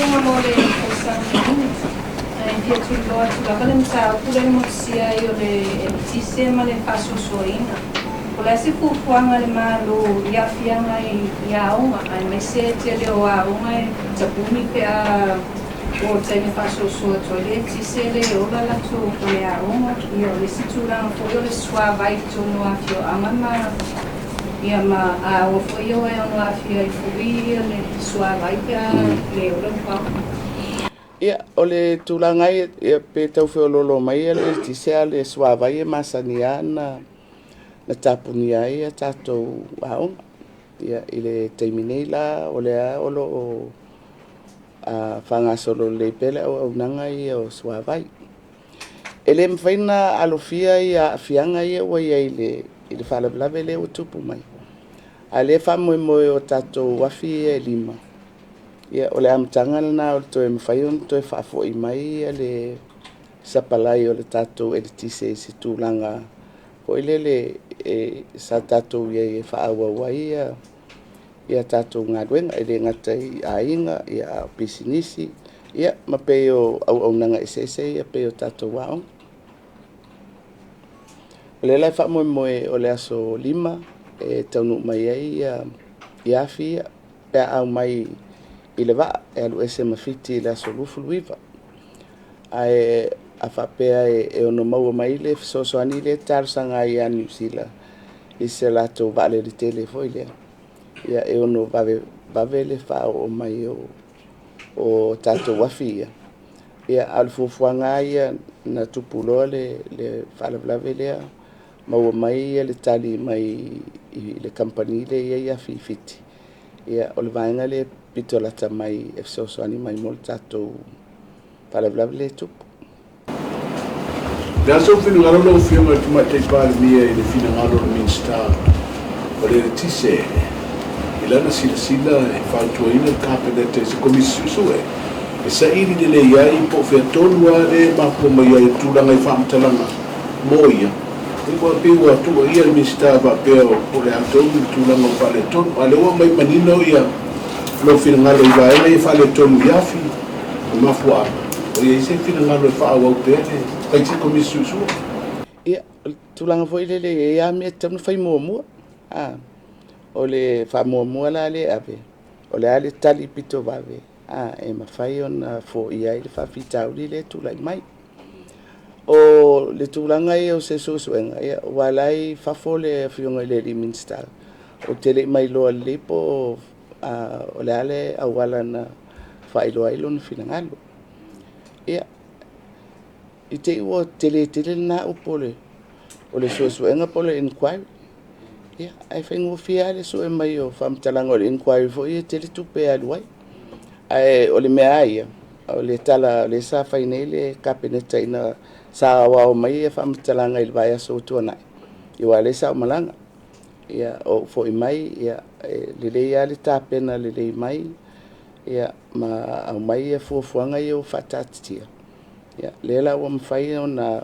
Afioga mo le folasaga manino. Ae fia tuliloa atu lava le mataupu lea na motusia ai o le eletise ma le faasoasoaina. Po o le a se fuafuaga a le Malo i aafiaga i aoga, aemaise tele o aoga e tapuni pe a oo i le taimi e faasoasoa atu ai le eletise e le ola latou faleaoga. Ia o le isi tulaga foi o le suavai i totonu o afioaga ma ia ma aoga foi ia e ono aafia ai foi le suavai pe a le ola le power. Ia, o le tulaga ai, ia, pe tau feoloolo mai le eletise a o le suavai e masani lava na tapunia ai a tatou aoga. Ia, i le taimi nei la, o lea o lo o faagasolo lelei pea le auaunaga ia o suavai. E le mafai ona alofia ia aafiaga ia ua i ai i le faalavelave lea ua tupu mai, a o lea e faamoemoe o tatou afi ia e 5, ia o le amataga lena o le toe mafai ona toe faafoi mai le sapalai o le tatou eletise i se tulaga foi lele e sa tatou i ai e faaauau ai ia tatou galuega, e le gata i aiga, a o pisinisi, ia ma pei o auaunaga eseese ia pei o tatou aoga. O lea la e faamoemoe o le aso 5 e taunuu mai ai ia afi ia pe a aumai i le vaa e alu ese ma Fiti i le aso 29. Ae a faapea e ono maua mai le fesoasoani lea e talosaga ai ia Niu Sila i se latou vaalele tele foi lea, ia e ono vave le faaoo mai o tatou afi ia. Ia, a o le fuafuaga lava ia na tupu loa le faalavelave lea, maua mai le tali mai le kamupani lea e i ai afi i Fiti, ia o le vaega lea e pito lata mai e fesoasoani mai mo le tatou faalavelave lea e tupu. O le a sou finagalo lau Afioga i le Tamaitai Palemia i le finagalo o le Minisita o le Eletise i lana silasila e fautuaina le Kapeneta i se Komisi Suesue e saili lelei ai po o fea tonu lava lea e mafua mai ai le tulaga i faamatalaga mo ia, ua pei ua tuuaia le Minisita e faapea po o le a tonu le tulaga o faaletonu, a o lea ua aumai manino lou finagalo i vaega ia faaletonu i afi ma mafuaaga. O i ai se finagalo e faaauau pea le fai se Komisi Suesue? Ia, o le tulaga foi lele e i ai lava mea e tatau ona fai muamua. O le faamuamua la lea e ave, o le a le tali pito vave e mafai ona foia ai le faafitauli lea e tulai mai. O le tulaga ia o se suesuega, ia, aua o la e i fafo le Afioga i le Minisita, ou te le i mailoa lelei po o le a le auala na faailoa ai lona finagalo. Ia, i te i ua tele tele lena upu o le suesuega po o le inquiry, ia, ae faigofie lava le sue mai o faamatalaga o le inquiry foi e tele tupe e alu ai. Ae o le mea lava ia, o le tala lea sa fai nei le Kapeneta ina sa aoao mai faamatalaga i le vaiaso ua tuanai, aua o lea sa ou malaga. Ia, ou foi mai, ia, e lelei lava le tapena lelei mai ma aumai fuafuaga ia ua faataatitia, ia, lea la ua mafai ona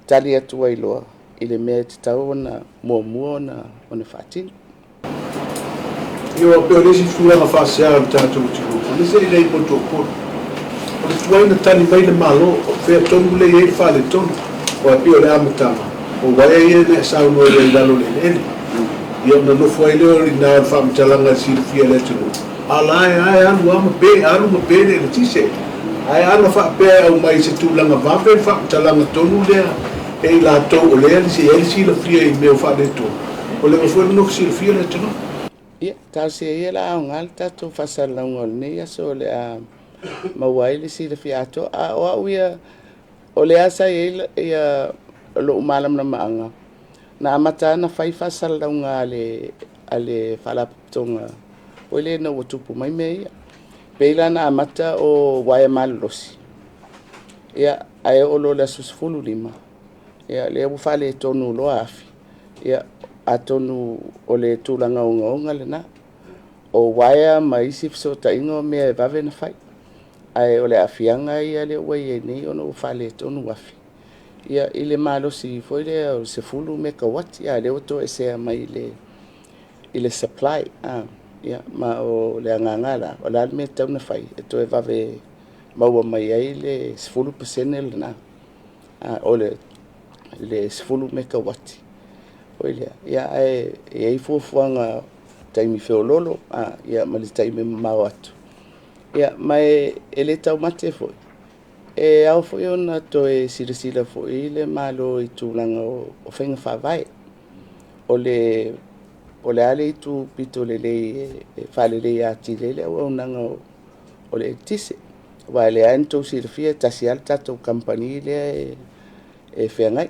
tali atu ai loa i le mea e tatau ona muamua ona faatino. Ia, aua pei o le isi tulaga faasea o le tatou atunuu, o le se i le motu o Upolu. O le tuai na tali mai le Malo, o fea tonu lea e i ai le faaletonu, aua pei o le amataga, o uaea ia na e saunoa i ai i lalo o le eleele. Ia ona nofo ai lea o i ina o le faamatalaga e silafia e le atunuu, a o la e lava e alu lava ma pe, alu ma pe le eletise. Ae ana faapea e aumai i se tulaga vave le faamatalaga tonu lea e i latou o lea e i ai le silafia i mea o faaletonu, ua leva foi ona nofo silafia le atunuu. Ia, talosia ia la aoga le tatou faasalalauga o lenei aso o le a maua ai le silafia atoa. A o au ia, o lea sa i ai ia lou malamalamaaga, na amata lava ona fai faasalalauga a le faalapotopotoga foi lea ina ua tupu mai mea ia. Pei la na amata o uaea malolosi, ia, ae oo loa i le aso 15, ia, lea ua faaletonu loa afi, ia, atonu o le tulaga ogaoga lena. O uaea ma isi fesootaiga o mea e vave ona fai. Ae o le aafiaga ia lea ua i ai nei ona ua faaletonu afi, ia, i le malosi foi lea o le 10 mekauati, a o lea ua toesea mai i le supply. Ia, ma o le agaga la, o le a le mea e tatau ona fai e toe vave maua mai ai le 10% lena, o le 10 mekauati foi lea. Ia, ae i ai fuafuaga taimi feoloolo, ia ma le taimi mamao atu. Ia, ma e le taumate foi, e ao foi ona toe silasila foi le Malo i tulaga o faiga faavae. O le a le itu pito lelei e faaleleia atili ai le auaunaga o le eletise. Aua o lea lava na outou silafia e tasi lava le tatou kamupani lea e feagai.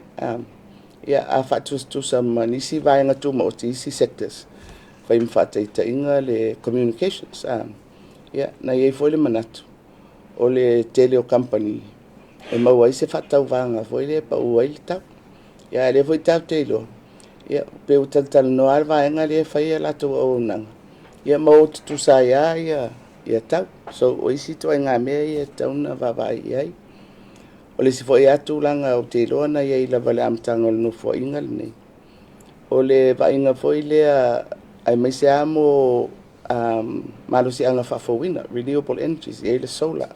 Ia, a faatusatusa ma nisi vaega tumaoti, isi sectors, fai ma faataitaiga le communications. Ia, na i ai foi le manatu, o le tele o kamupani e maua ai se faatauvaga foi lea e pau ai le tau. Ia, a o lea foi tatou te iloa, ia pei ua talatalanoa lava le vaega lea e fai a latou auaunaga, ia ma o tutusa ai lava tau. So, o isi ituaiga mea ia e tatau ona vaavaai i ai. O le isi foi lava tulaga ou te iloa na i ai lava i le amataga o le Nofoaiga lenei, o le vaaiga foi lea aemaise lava mo malosiaga faafouina, renewable energies, e i ai le solar,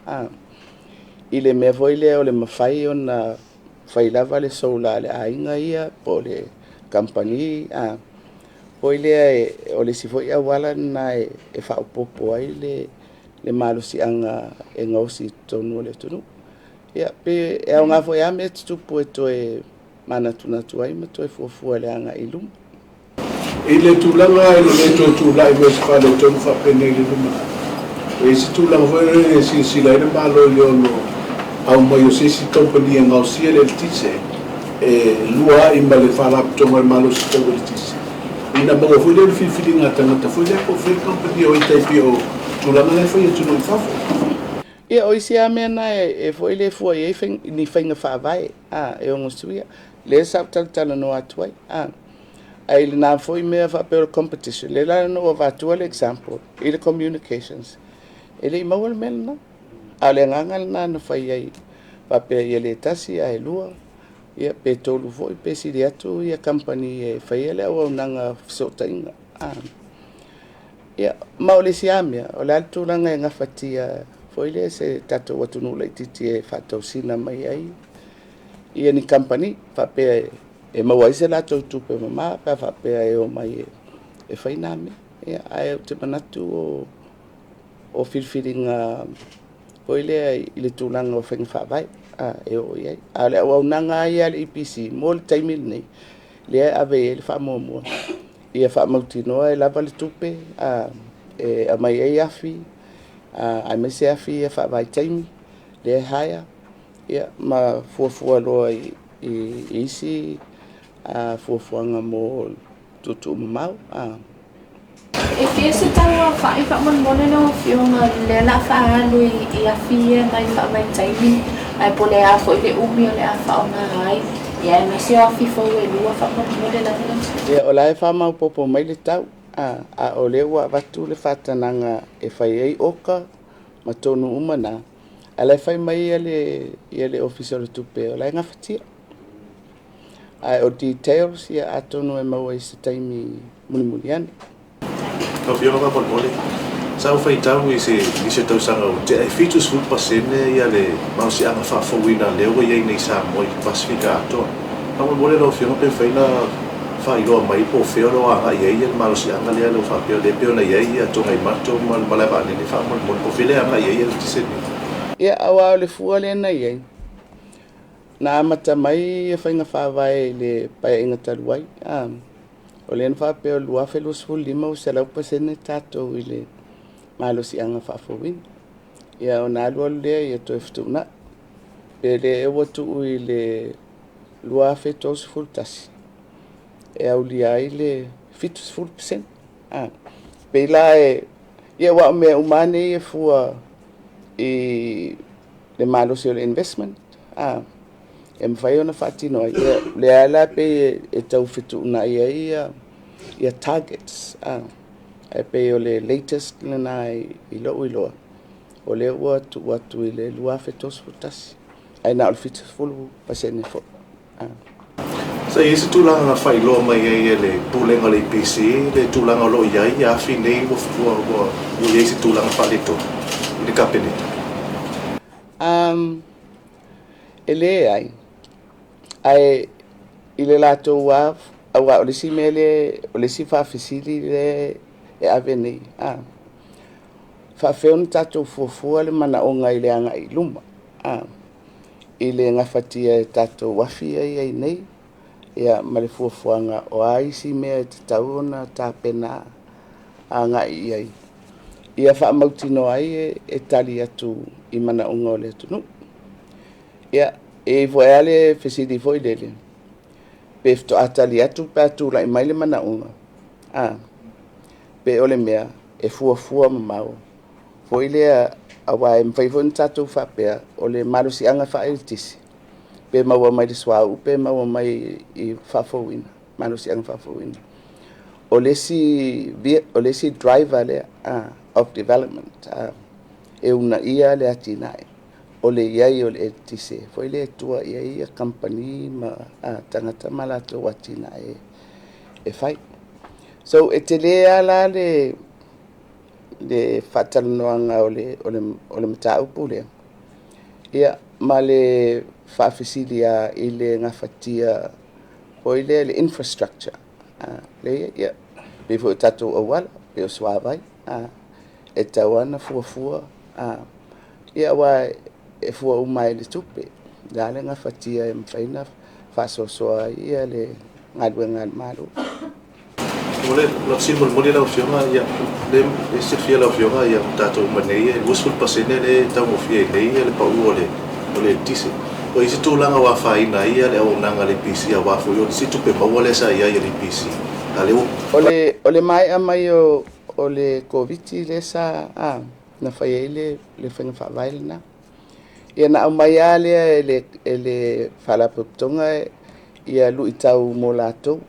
i le mea foi lea o le mafai ona fai lava le solar a le aiga ia po o le kamupani foi lea, o le isi foi auala lena e faaopoopo ai le malosiaga e gaosi i totonu o le atunuu. Ia, pe e aoga foi lava mea tutupu e toe manatunatu ai ma toe fuafua i le agai i luma. I le tulaga i le le toe tulai mai o se faaletonu faapenei i le lumanai, e i ai se tulaga foi lele e silasila ai le Malo i le ono aumai o se isi kamupani e gaosia le eletise e lua ai ma le Faalapotopotoga o le Malosi Tau Eletise, ina maua foi lea o le filifiliga a tagata foi lea po o fea le kamupani o ai tai pei o tulaga la e fai i atunuu i fafo. Ia, o isi lava mea na e foi le fua i ai ni faiga faavae e ono suia. Lea sa ou talatalanoa atu ai. Ae i lena foi mea faapea o le competition, lea la na ou avatua le example i le communications, e le i maua le mea lena. A o le agaga lena na fai ai, faapea ia le tasi ae lua, ia pe tolu foi pe sili atu ia kamupani e faia le auaunaga fesootaiga. Ia, ma o le isi lava mea, o le a le tulaga e gafatia foi lea se tatou atunuu laitiiti e faatosina mai ai ia ni kamupani, faapea e maua ai se latou tupe mama pe a faapea e omai e fai nā mea. Ia, ae ou te manatu o filifiliga foi lea i le tulaga o faiga faavae e oo i ai. A o le auaunaga lava ia a le EPC mo le taimi lenei, lea e ave i ai le faamuamua, ia faamautinoa e lava le tupe e aumai ai afi, aemaise afi ia faavaitaimi, lea e hire, ia, ma fuafua loa i isi fuafuaga mo tuutuumamao. E fia se tau aofai faamolemole lau Afioga lea o le a faaalu i afi ia mai faavaitaimi, ae po o le a foi le umi o le a faaaoga ai, ia aemaise o afi fou e lua faamolemole lava lau Afioga. Ia, o la e faamaopoopo mai le tau, a o lea ua avatu le faatanaga e fai ai oka ma tonu uma na, a o la e fai mai le Ofisa o le Tupe o la e gafatia. Ae o details ia atonu e maua i se taimi mulimuli ane. Lau Afioga faamolemole, sa ou faitau i se nisi o tausaga ua tea, e 70% ia le malosiaga faafouina lea ua i ai nei i Samoa i le Pasefika atoa. Faamolemole lau Afioga pe mafai ona faailoa mai po o fea o lo o agai i ai le malosiaga lea ua faapea o lea e pei ona i ai ia Togaimato ma le malae vaalele faamolemole po o fea le agai i ai le eletise lenei. Ia, aua o le fua lea na i ai, na amata mai ia faiga faavae i le paeaiga talu ai. O lea na faapea o le 2025 ua 100% tatou i le malosiaga faafouina. Ia, ona alu alu lea ia toe fetuunai. Pe le ua tuu i le 2031 e aulia ai le 70%. Pei la e, ia aua o mea uma lava nei e fua i le malosi o le investment, e mafai ona faatino ai. Ia, lea la pei e tau fetuunai ai ia targets. Ae pei o le latest lena i lou iloa, o lea ua tuu atu i le 2031, ae na o le 70% foi. Sa i ai se tulaga na faailoa mai ai e le Pulega o le EPC le tulaga o lo o i ai afi nei ua ua ua ua i ai se tulaga faaletonu i le Kapeneta? Um, e leai, ae i le latou lava, aua o le isi mea lea, o le isi faafesili lea e ave nei, a, faapefea ona tatou fuafua le manaoga i le agai i luma, a, i le gafatia e tatou afi ia e i ai nei, ia ma le fuafuaga o a isi mea e tatau ona tapena agai i ai, ia faamautinoa ai e tali atu i manaoga o le atunuu. Ia, e i ai foi lava le fesili foi lele, pe faatoa tali atu pe a tulai mai le manaoga, a, pe o le mea e fuafua mamao foi lea, aua e mafai foi ona tatou faapea, o le malosiaga faaeletise, pe maua mai le suauu pe maua mai i faafouina, malosiaga faafouina. O le isi, o le isi driver lea of development e uunaia le atinae, o le i ai o le eletise foi lea e tua i ai kamupani ma tagata ma latou atinae e fai. So, e tele lava la le faatalanoaga o le mataupu lea, ia, ma le faafesili lava i le gafatia foi lea, le infrastructure, lea, ia, pei foi o tatou auala, pei o suavai, e tatau lava ona fuafua, ia, aua e fua uma lava i le tupe, o le a le gafatia e mafai ona faasoasoa ai le galuega a le Malo. O le fesili mulimuli lau Afioga, ia, lea e silafia lau Afioga, ia, tatou uma nei e 20% lea e taugofie ai nei le pau o le eletise. O i ai se tulaga ua afaina ai le auaunaga a le EPC, aua foi o le isi tupe maua lea sa i ai a le EPC, a lea ua... O le maea mai o le Koviti lea sa na fai ai le faiga faavae lena. Ia na aumai lava lea e le Faalapotopotoga ia luitau mo latou,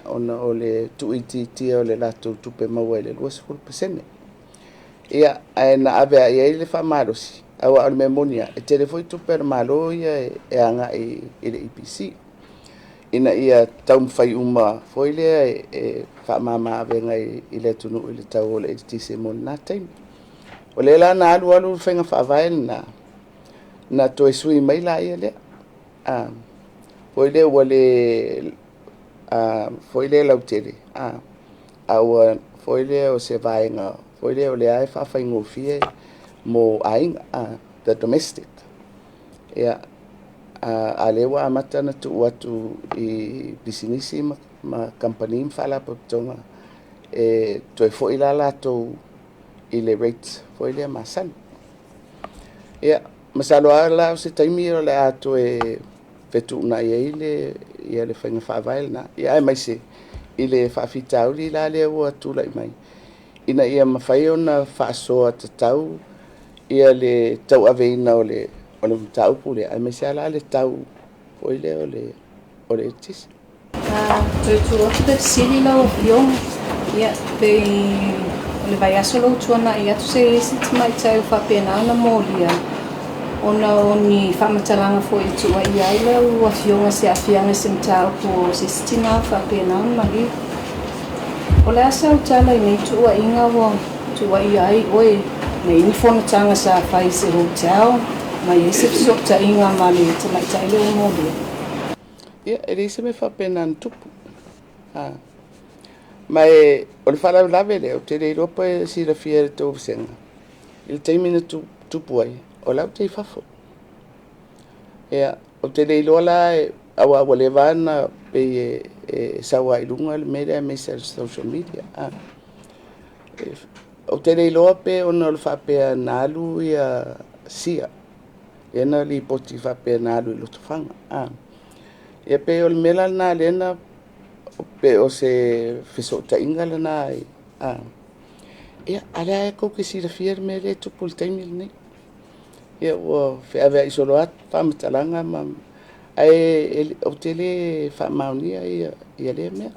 ona o le tuuitiitia o le latou tupe maua i le 20%. Ia, ae na ave lava i ai le faamalosi, aua o le mea moni lava, e tele foi tupe a le Malo ia e agai i le EPC, ina ia taumafai uma foi lea e faamama avega i le atunuu i le tau o le eletise mo lena taimi. O lea la na alu alu le faiga faavae lena, na toe sui mai laia lea. Foi lea ua le foi lea lautele, a ua foi lea o se vaega foi lea o lea e faafaigofie mo aiga, the domestic. Ia, a lea ua amata ona tuu atu i pisinisi ma kamupani ma faalapotopotoga e toe foi la latou i le rate foi lea masani. Ia, masalo lava la o se taimi o le a toe fetuunai ai le faiga faavae lena, ia aemaise i le faafitauli la lea ua tulai mai, ina ia mafai ona faasoa tatau ia le tauaveina o le mataupu lea, aemaise lava la le tau foi lea o le eletise. Toe tuu atu le fesili lau Afioga, ia, pei o le vaiaso lou tuanai atu se i ai se tamaitai ua faapena ona molia ona o ni faamatalaga foi e tuuaia ai lau Afioga i se aafiaga i se mataupu o se isi tina ua faapena ona malie. O le a sau tala i nei tuuaiga ua tuuaia ai oe na i ai ni fonotaga sa fai i se hotel ma i ai se fesootaiga ma le tamaitai lea ua molia? Ia, e leai se mea faapena na tupu. Ma e, o le faalavelave lea, ou te le iloa pe silafia e le tou vasega, i le taimi na tupu ai, o la ou te i fafo. Ia, ou te le iloa la, aua ua leva na pei e sau ai i luga le mea lea aemaise o le social media. Ou te le iloa pe ona o le faapea na alu ia Sia, lea na lipoti faapea na alu i Lotofaga. Ia pe o le mea la lena lea na pe o se fesootaiga lena. Ia, a lea e tou te silafia le mea lea e tupu i le taimi lenei. Ia, ua feaveai solo atu faamatalaga ma ae ou te le faamaonia ia lea mea.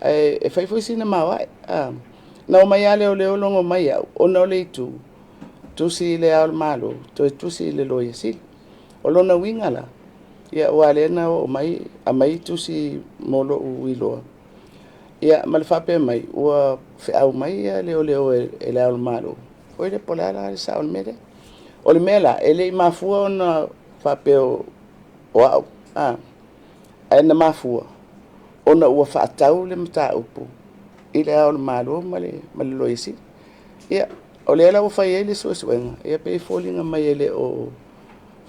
Ae e fai foi sina maoae. Na omai lava leoleo logo mai au, ona o le itu, tusi i le Ao o le Malo, toe tusi i le Loia Sili. O lona uiga la, Ia aua lea na oo mai aumai tusi mo lou iloa. Ia ma le faapea mai ua feau mai ia leoleo e le Ao o le Malo. Foi lea po o le a la le sao o le mea lea. O le mea la, e le i mafua ona faapea o au, ae na mafua ona ua faatau le mataupu i le Ao o le Malo ma le Loia Sili. Ia, o lea la ua fai ai le suesuega, ia pei e foliga mai e le o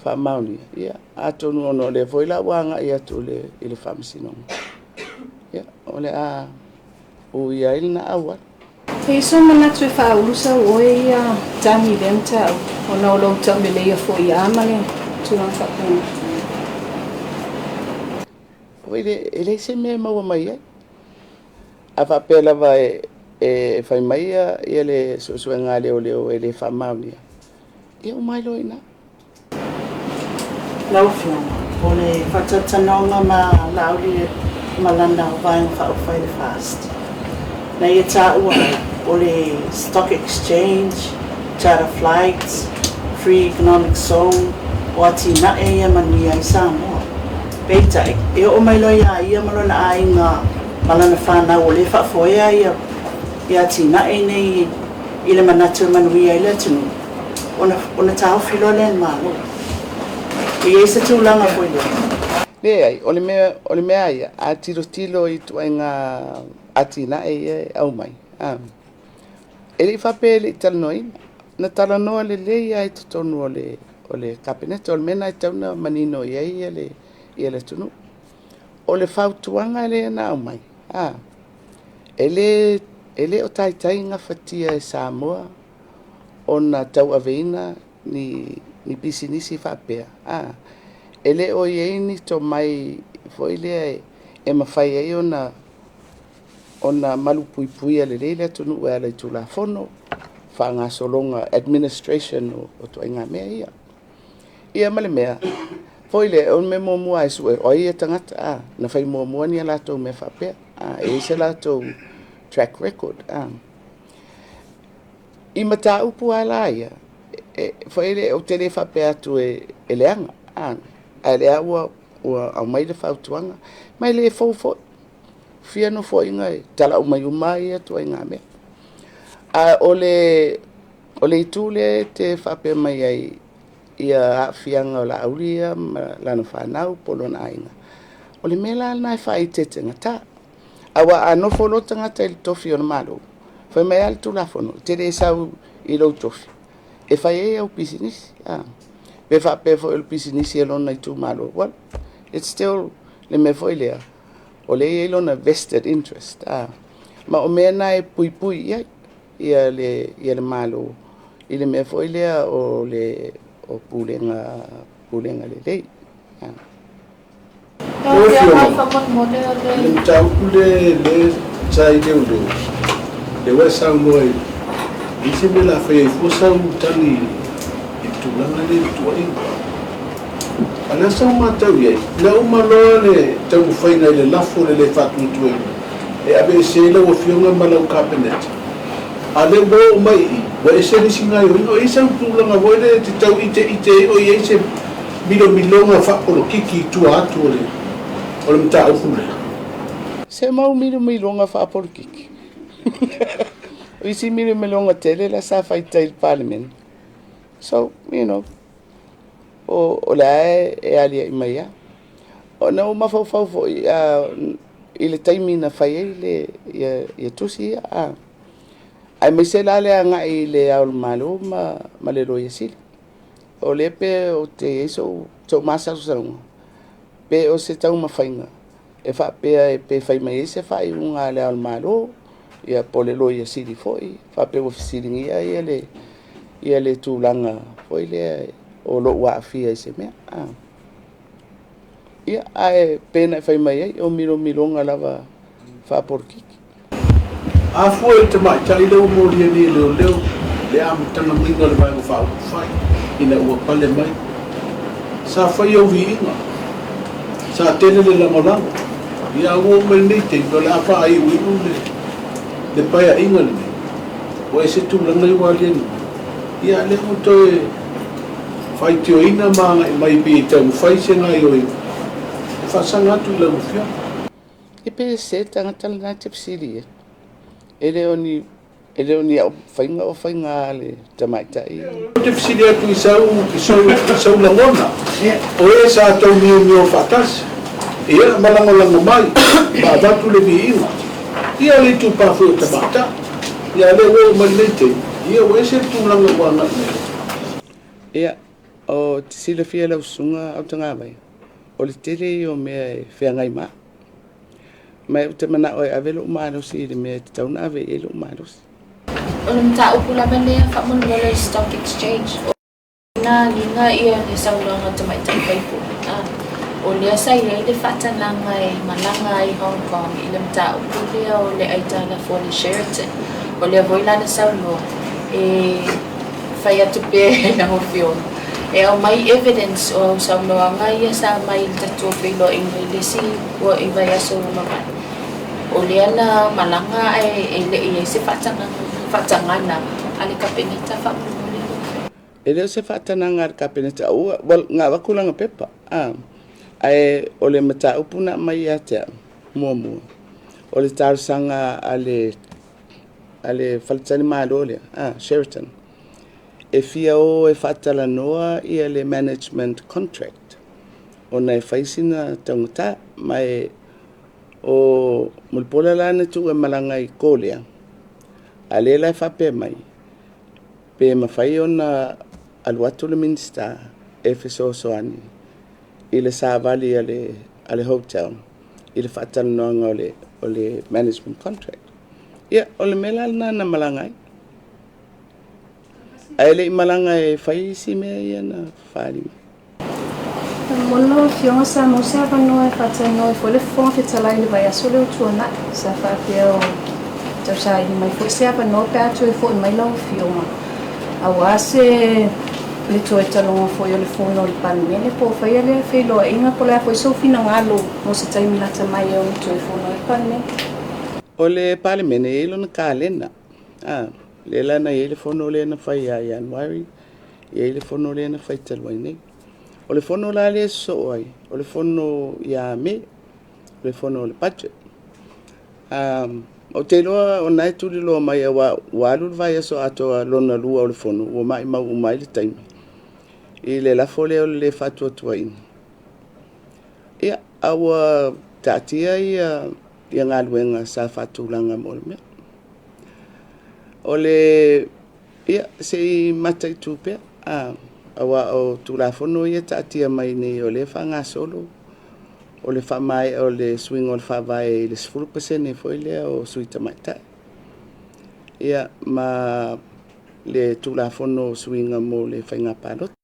faamaonia, ia atonu ona o lea foi la ua agai atu i le Faamasinoga, ia o le a uia ai lena auala. E i sou manatu e faaulu sau oe ia tagi i lea mataupu ona o lou tauleleia foi ia ma le tulaga faapena. Oi le, e leai se mea e maua mai ai. A faapea lava e fai mai ia le suesuega a leoleo e le faamaonia, ia uma ai loa i ina. Lau Afioga, o le faatalatalanoaga ma Laauli ma lana Vaega Faaupufai le FAST, na ia taua ai, o le stock exchange, charter flights, free economic zone, o atinae ia manuia ai Samoa. Peitai, e oo mai loa iā ia ma lona aiga ma lana fanau o lea e faafoea ia atinae nei i le manatu e manuia ai le atunuu, ona taofi loa lea e le Malo. E i ai se tulaga foi lea? Leai, o le mea ia, a tilotilo i ituaiga atinae ia e aumai, e le i faapea e le i talanoaina. Na talanoa lelei lava i totonu o le Kapeneta, o le mea lena e tatau ona manino i ai le atunuu. O le fautuaga lea na aumai, e le o taitai gafatia e Samoa ona tauaveina ni pisinisi faapea. E le o i ai ni tomai foi lea e mafai ai ona malupuipuia lelei le atunuu e ala i Tulafono, faagasologa administration o ituaiga mea ia. Ia ma le mea, foi lea, o le mea muamua e sue, o ai ia tagata, na fai muamua ni a latou mea faapea, e i ai se latou track record. I mataupu lava la ia, foi lea, ou te le faapea atu e leaga, ae lea ua aumai le fautuaga, ma e le fou foi, fia nofoaiga e talau mai uma ia ituaiga mea. A o le itu lea e te faapea mai ai ia aafiaga o Laauli ia ma lana fanau po o lona aiga, o le mea la lena e faaeteetegata. Aua a nofo loa le tagata i le tofi o le Malo, fai mai lava le Tulafono, e te le sau i lou tofi e fai ai au pisinisi. Pe faapea foi o le pisinisi a lona itumalo, well, it's still le mea foi lea, o lea e i ai lona vested interest. Ma o mea na e puipui i ai ia le Malo i le mea foi lea o le pulega lelei. Lau Afioga faamolemole o le. Le mataupu le sa i leoleo, le ua e saunoa i se mea o le a fai ai fua sau tagi i le tulaga lea i le tuuaiga. A o le a sau matau i ai, na uma loa le taumafaiga i le lafo o le le faatuatuaina e aveese ai lau Afioga ma lau Kapeneta. A o lea ua oo mai i i, ua ese le isi gaoioiga. O i ai sau tulaga foi lea e te tau iteite ai o i ai se milomiloga faapolokiki i tua atu o le mataupu lea? Se mau milomiloga faapolokiki. O isi milomiloga tele la sa faita i le Palemene. So, you know, o le a e aliae mai lava. Ona ou mafaufau foi i le taimi na fai ai le ia tusi ia, aemaise la le agai i le Ao o le Malo ma le Loia Sili. O lea pe ou te i ai sou masalosaloga, pe o se taumafaiga e faapea pe fai mai ai se faaiuga a le Ao o le Malo, ia po o le Loia Sili foi, faapea ua fesiligia ia le tulaga foi lea o lou aafia i se mea. Ia, ae pe na e fai mai ai, o milomiloga lava faapolokiki. A fua i le tamaitai lea ua molia nei e leoleo le amataga maiga o le Vaega Faaupufai ina ua pale mai, sa fai au viiga, sa tele le lagolago, ia a ua oo mai lenei taimi o le a faaiuiu le paeaiga lenei, ua ese tulaga ia ua aliali mai, ia a o lea ua toe faitioina ma agai mai pei e taumafai se gaoioiga. E faasaga atu i lau Afioga. E pe se tagata lena e te fesili i ai. E le o ni e le o ni a'u faiga o faiga a le tamaitai. Ou te fesili atu i sau i sau i sau lagona, o e sa tau miomio faatasi, ia ma lagolago mai ma avatu le viiga. Ia o le itupa foi o tamaitai. Ia a o lea ua oo mai lenei taimi, ia ua ese le tulaga ua agai mai ai. Ia, o te silafia e lau susuga Autagavaia, o le tele ia o mea e feagai ma au. Ma ou te manao e ave lou malosi i le mea e tatau ona ave i ai lou malosi. O le mataupu lava lea faamolemole stock exchange o na agiga ia le saunoaga a tamaitai faipule a o lea sa i ai le faatanaga e malaga ai Hong Kong i le mataupu lea o le aitalafu a le Sheraton. O lea foi la na saunoa e fai atu pea i lau Afioga e aumai evidence o au saunoaga ia sa aumai i le tatou feiloaiga i le isi i vaiaso ua mavae. O lea na malaga ae e le i ai se faatagana a le Kapeneta faamolemole lau Afioga. E le o se faatanaga a le Kapeneta ua na avatu lana pepa, a, ae o le mataupu na aumai ia te au, muamua, o le talosaga a le faletalimalo lea, a, Sheraton, e fia o e faatalanoa ia le management contract ona e fai sina taugata. Ma e o Mulipola la na tuu e malaga i Korea, a o lea la e faapea mai, pe mafai ona alu atu le Minisita e fesoasoani i le savali a le hotel i le faatalanoaga o le management contract. Ia, o le mea la lena na malaga ai. Ae le i malaga e fai isi mea ia na faaali mai. Mo lau Afioga sa maua se avanoa e faatalanoa ai foi le Fofoga Fetalai i le vaiaso lea ua tuanai. Sa faapea o tausaili mai foi se avanoa pe a toe foi mai lau Afioga aua se le toe taloga foi o le fono o le Palemene po o faia lea feiloaiga po o le a foi sou finagalo mo se taimi lata mai e ono toe fono ai le Palemene. O le Palemene e i ai lona kalena. A, lea la na i ai le fono lea na fai ia Ianuari, e i ai le fono lea na fai talu ai nei. O le fono la lea e sosoo ai, o le fono ia Me, o le fono o le budget. Ou te iloa o lena e tuliloa mai aua ua alu le vaiaso atoa lona lua o le fono, ua maumau uma ai le taimi i le lafo lea o le lē faatuatuaina. Ia, a ua taatia ia galuega sa faatulaga mo le mea. O le, ia, se i mataitu pea, aua o Tulafono ia e taatia mai nei o lea e faagasolo, o le faamaea o le suiga o le Faavae i le 10% foi lea o sui tamaitai. Ia, ma le Tulafono o suiga mo le faiga palota.